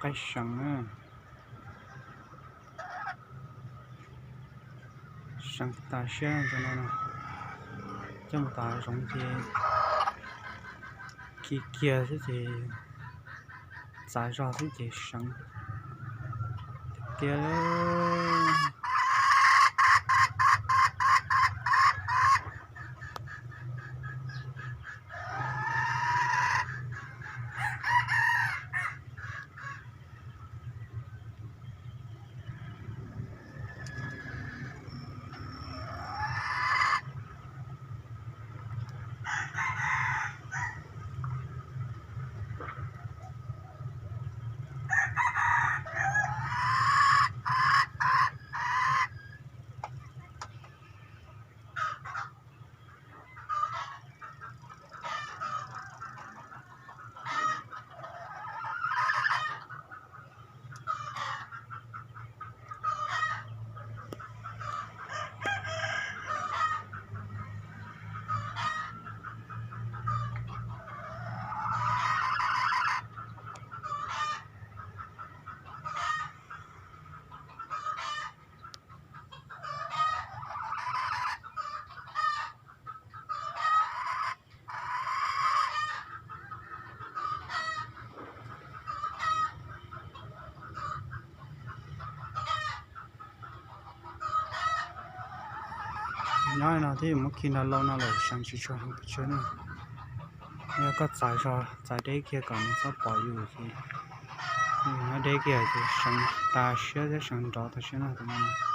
qaib seev na. Seev tas siab rau no. Coj mus tom hav zoov ces khi kiag xwb ces txav zog xwb ces seev tiag tiag. Nyob no twb yuav muab khi nrog lauj no lawm, seev tsis tshua heev pes tsawg na. Yog koj txav zog txav deb kiag kom nws txhob pom yus ces, yus nyob deb kiag ces seev tas siab thiab seev nrov tas siab na tus no.